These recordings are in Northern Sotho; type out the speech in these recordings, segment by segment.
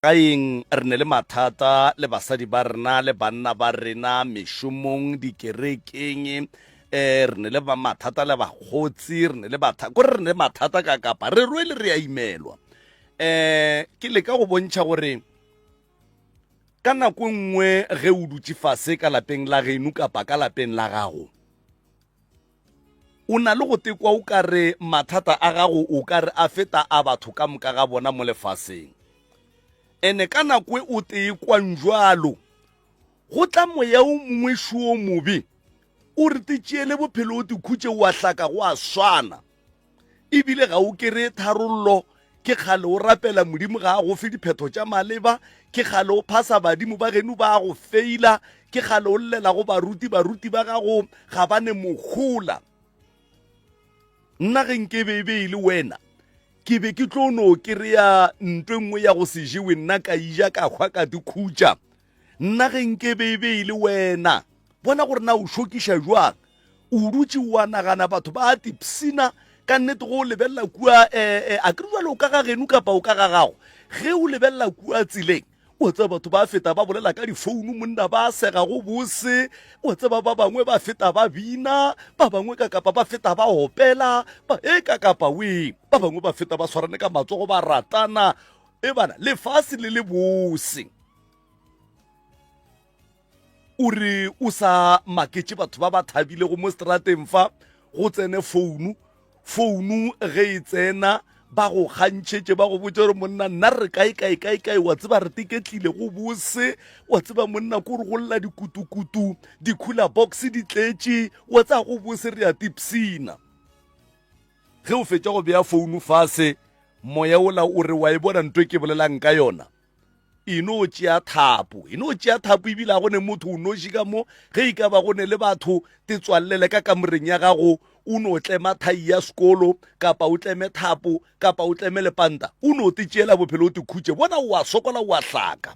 Gaeng re ne le mathata le basadi ba rena le banna ba rena, mešomong, dikerekeng, eh, re ne le mathata le bakgotsi, re ne le batha, kore re ne le mathata ka kapa re rwele re a imelwa. Eh, ke leka go bontšha gore ka nako e nngwe ge o dutše fase ka lapeng la geno kapa ka lapeng la gago, O na le go tekwa o ka re mathata a gago o ka re a feta a batho ka moka ga bona mo lefaseng. Ene ka nako e o tekwang jwalo, go tla moya o mongwe šo o mobe, o re te tšeele bophelo o te khutše o a hlaka go a swana. Ebile ga o kereye tharollo, ke kgale o rapela Modimo ga a go fe diphetho tša maleba, ke kgale o phasa badimo ba geno ba a go feila, ke kgale o llela go baruti, baruti ba gago ga ba ne mohola. Nna ge nke be e be e le wena, ke be ke tlo no kereya nto e nngwe ya go se jewe nna ka ija ka hwa ka dikhutša. Nna ge nke be e be e le wena, bona gore na o šokiša jwang. O dutše o a nagana batho ba a tipsina ka nnete go o lebelela kua eh, eh, a ke re jalo o ka ga geno kapa o ka ga gago ge o lebelela kua tseleng o tseba batho ba feta ba bolela ka difounu monna ba sega go bose o tseba ba bangwe ba feta ba bina ba bangwe ka kapa ba feta ba opela ba e ka kapa we ba bangwe ba feta ba swarane ka matsogo ba ratana e bana lefase le le bose O re o sa maketše batho ba ba thabilego mo seterateng fa go tsene founu. Founu ge e tsena ba go kgantšhetše ba go botše gore monna nna re kae kae kae kae wa tseba re teketlile go bose wa tseba monna ko re go lla dikutukutu di-cooler box di tletše wa tseba go bose re a tipsina. Ge o fetša go bea founu fase moya ola o re wa e bona nto e ke bolelang ka yona. E no tšea thapo, e no tšea thapo ebile a go ne motho o noši ka mo, ge e ka ba go ne le batho, te tswallele ka kamoreng ya gago, o no tlema thai ya sekolo, kapa o tleme thapo, kapa o tleme lepanta, o no te tšeela bophelo o te khutše, bona o a sokola o a hlaka.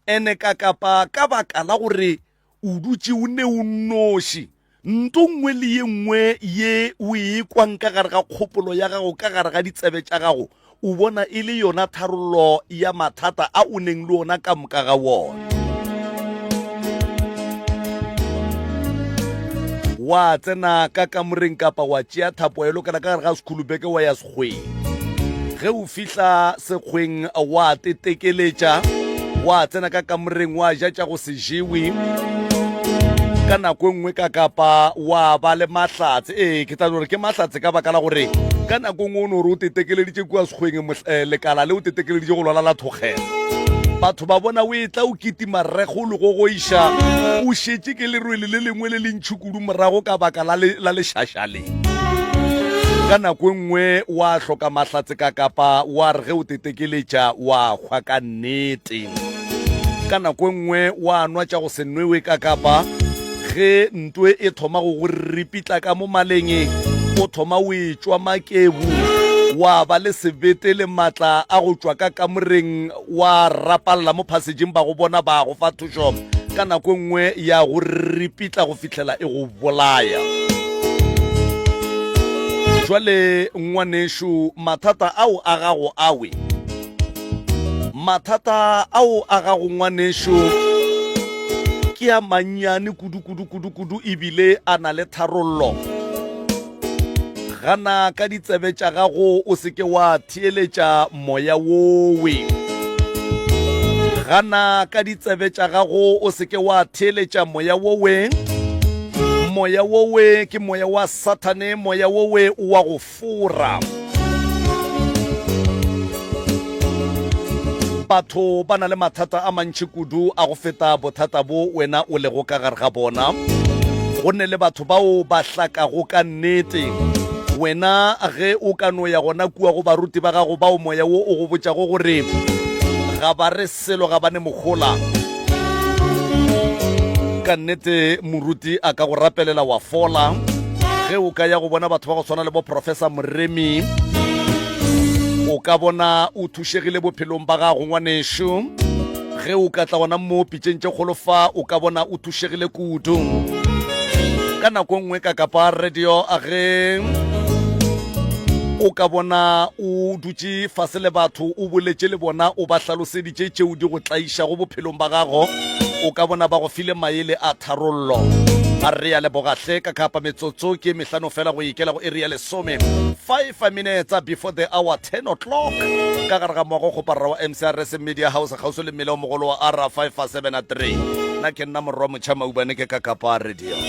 Ene ka kapa ka baka la gore O dutše o ne o nnoši. Nto nngwe le ye nngwe ye o e kwang ka gare ga kgopolo ya gago, ka gare ga ditsebe tša gago, o bona e le yona tharollo ya mathata a o neng le ona ka moka ga wona. Wa tsena ka kamoreng kapa wa tšea thapo wa e lokela ka gare ga sekhulubeke wa ya sekgweng. Ge o fihla sekgweng wa tetekeletša, wa tsena ka kamoreng wa ja tša go se jewe ka nako e nngwe ka kapa wa ba le mahlatse. Ee, ke tla no re ke mahlatse ka baka la gore ka nako e nngwe o no re o tetekeleditše kua sekgweng eh, lekala le o tetekeleditše go lwala la thokgela. Batho ba bona o etla o kitima rego le gogoiša o šetše ke lerwele le lengwe le lentši kudu morago ka baka la, le, la lešaša le. Ka nako e nngwe wa hloka mahlatse ka kapa wa re ge o tetekeletša wa hwa ka nnete. Ka nako e nngwe wa nwa tša go se nwewe ka kapa ge ntwe e thoma go go ripitla ka mo maleng o thoma o etšwa makebu wa ba le sebete le matla a go tšwa ka kamoreng wa rapalla mo phasejeng ba go bona ba go fa thušo ka nako e nngwe ya go ripitla go fihlela e go bolaya. Jwale ngwanešu mathata ao a gago awe Mathata ao a gago ngwanešu ke a mannyane kudu kudu kudu kudu ebile a na le tharollo. Gana ka ditsebe tša gago o se ke wa theeletša moya wowe. Gana ka ditsebe tša gago o se ke wa theeletša moya wowe. Moya wowe ke moya wa Sathane, moya wowe o wa go fora. Batho ba na le mathata a mantši kudu a go feta bothata bo wena o lego ka gare ga bona. Go ne le batho bao ba hlakago ka nnete. Wena ge o ka no ya gona kua go baruti ba gago bao moya wo o go botšago gore ga ba re selo ga ba ne mohola, ka nnete moruti a ka go rapelela wa fola. Ge o ka ya go bona batho ba go swana le bo Professor Moremi, o ka bona o thušegile bophelong ba gago ngwanešu. Ge o ka tla gona mo pitšeng tše kgolo fa, o ka bona o thušegile kudu. Ka nako nngwe ka kapa radio a ge O ka bona o dutše fase le batho, o boletše le bona, o ba hlaloseditše tšeo di go tlaišago bophelong ba gago. O ka bona ba go file maele a tharollo. A re a leboga hle ka kapa metsotso ke mehlano fela go ikela go iri ya lesome. 5 minutes before the hour 10 o'clock ka gare ga moago kgoparara wa MCRS Media House kgauswi le mmele o mogolo wa R573. Nna ke nna Morwa Motšha Maubane ke ka Kapa Radio.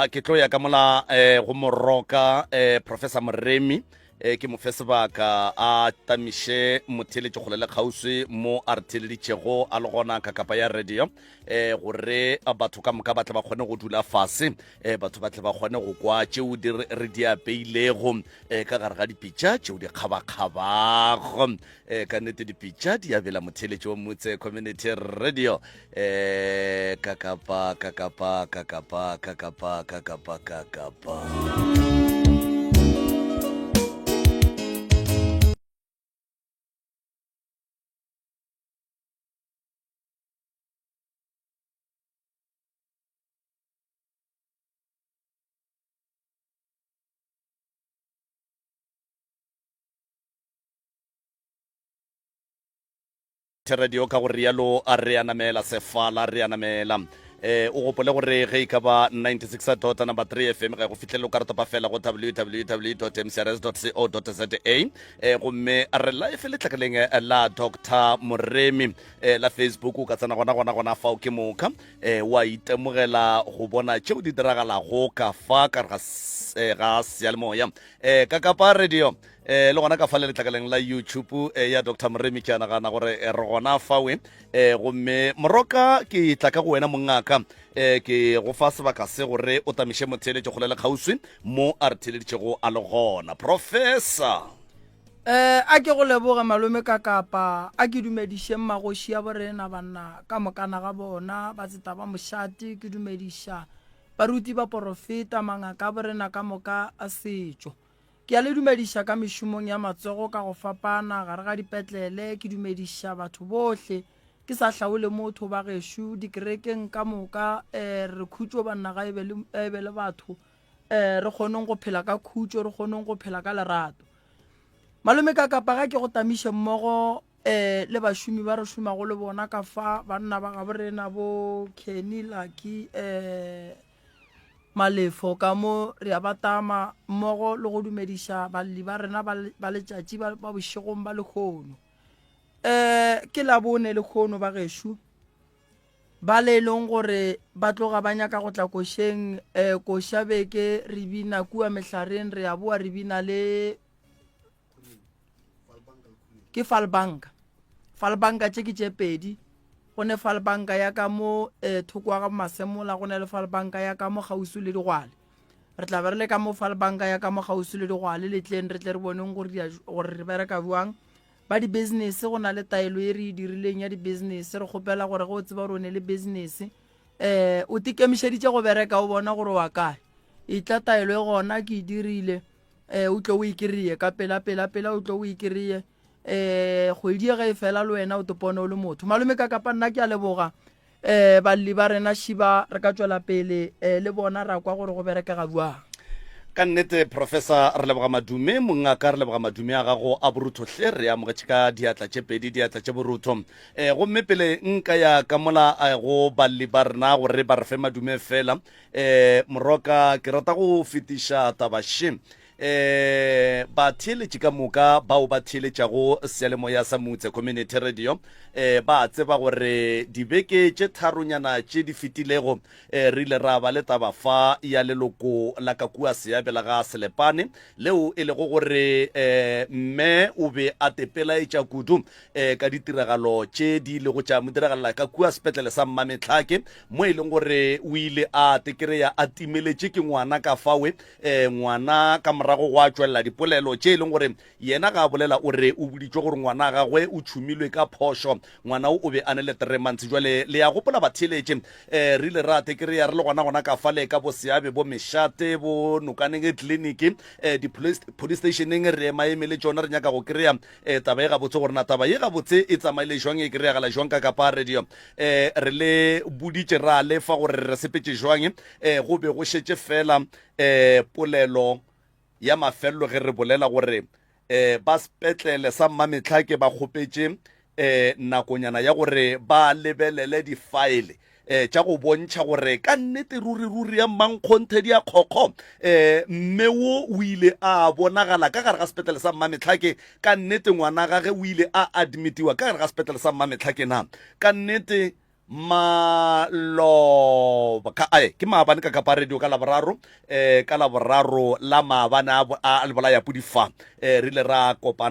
A ke tlo ya ka mola eh, go moroka eh, Professor Moremi. eh, ke mo fe sebaka a tamiše motheeletši kgole le kgauswi mo a re theeleditšego a le gona ka kapa ya radio eh, gore batho ka moka ba tle ba kgone go dula fase eh, batho ba tle ba kgone go kwa tšeo di re di apeilego eh, ka gare ga dipitša tšeo di kgabakgabago eh, ka nnete dipitša di abela motheeletši wa motse community radio eh, ka kapa ka kapa ka kapa ka kapa ka kapa ka kapa Radio ka go rialo a re a namela sefala re a namela eh o gopole gore ge e ka ba 96 dot number 3 fm ga go fihlele o ka re topa fela go www.mcrs.co.za eh gomme re live letlakaleng eh, la Dr Moremi eh, la Facebook o ka tsena gona gona gona fao ke moka eh wa itemogela go bona tšeo di diragalago ka fa ka ga eh, ga seyalemoya eh ka kapa radio Eh, le gona ka fa le letlakaleng la youtube eh, ya dr moremi ke a nagana gore eh, re gona fawe eh, gomme moroka ke tla ka go wena mongaka eh, ke go fa sebaka se gore o tamiše motheeletše kgole le kgauswi mo a re theeleditšego a le gona professor Eh, a ke go leboge malome ka kapa a ke dumedišeng magoši a borena banna ka mokana ga bona batseta ba mošate ke dumediša baruti ba porofeta mangaka a borena ka moka a setšo Ke a le dumediša ka mešomong ya matsogo ka go fapana gare ga dipetlele, ke dumediša batho bohle, ke sa hlaole motho, ba gešo, dikerekeng ka moka, eh, re khutšo banna ga e be le, e be le batho, eh, re kgoneng go phela ka khutšo, re kgoneng go phela ka lerato. Malome ka kapa ga ke go tamiše mmogo eh, le bašomi ba re šomago le bona ka fa, banna ba gabo rena bo Kenny, Lucky, eh, Malefo ka mo re a ba tama mmogo le go dumediša balli ba rena ba letšatši ba ba bošegong ba lehono. Um ke Labone lehono ba gešo ba le e leng gore ba tloga ba nyaka go tla košeng um koša beke re bina kua mehlareng re a boa re bina le ke falbanka falbanka tše ke tše pedi go ne falbanka ya ka mo um thoko wa ga masemola go ne le falbanka ya ka mo kgauswi le digwale re tla be re le ka mo falbanka ya ka mo kgauswi le digwale letleng re tle re boneng gore gore re bereka jwang ba di-business go na le taelo e re e dirileng ya di-business re kgopela gore ge o tseba gore o ne le business um o tekemišeditše go bereka o bona gore wa kae e tla taelo e gona ke e dirile eh o tlo o e kry-e ka pela pela pela o tlo o e kry-e eh kgwedi e ge e fela le wena o topone o le motho malome ka kapa nna ke a leboga eh balli ba rena šiba re ka tšwela pele eh le bona ra kwa gore go berekega bjang ka nnete professor re leboga madume mongaka re leboga madume a gago a borutho hle re amogetše ka diatla tše pedi diatla tše borutho um gomme pele nka ya ka mola eh, go balli ba rena gore ba re fe madume fela Eh, Moroka, ke rata go fetiša taba še. Eh, batheeletši ka moka bao ba theeletšago seyalemoya sa Mutse Community Radio eh, ba tseba gore dibeke tše tharonyana tše di fetilego eh, re ile ra ba le taba fa ya leloko la ka kua Seabela ga Selepane leo e lego gore eh, mme o be a tepelaetša kudu eh, ka ditiragalo tše di ilego tša mo diragalela ka kua sepetlele sa Mmametlhake mo e leng gore o ile a tekereya a timeletše ke ngwana ka fawe eh, ngwana ka morago gwa tšwelela dipolelo tše e leng gore yena ga a bolela o re o boditšwe gore ngwana a gagwe o tšhumilwe ka phošo ngwana o o be a ne le three months jwale le ya gopola batheeletše eh, re ile ra tekereya re le gona gona ka fale ka bo seabe bo mešate bo nokaneng clinic eh, di-police stationeng re emaeme le tšona re nyaka go kry-a E, taba ye gabotse gore na taba ye gabotse e tsamaile jwang e kry-agala jwang ka kapa radio e, re le boditše ra lefa gore re sepetše jwang e, go be go šetše fela e, polelo ya mafelelo ge re bolela gore e, ba sepetlele sa mmametlhake ba kgopetše e, nakonyana ya gore ba lebelele difaele eh, tša go bontšha gore ka nnete ruri ruri ya mmankgonthe di a kgokgo eh, mme wo o ile a bonagala ka gare ga sepetlele sa mmametlhake ka nnete ngwana gage o ile a admitiwa ka gare ga sepetlele sa mmametlhake na ka nnete. Maloba ka ae ke maabane ka Kapa Radio ka Laboraro eh ka Laboraro la maabane a, a, a lebolaya pudi fa eh re ile ra kopana.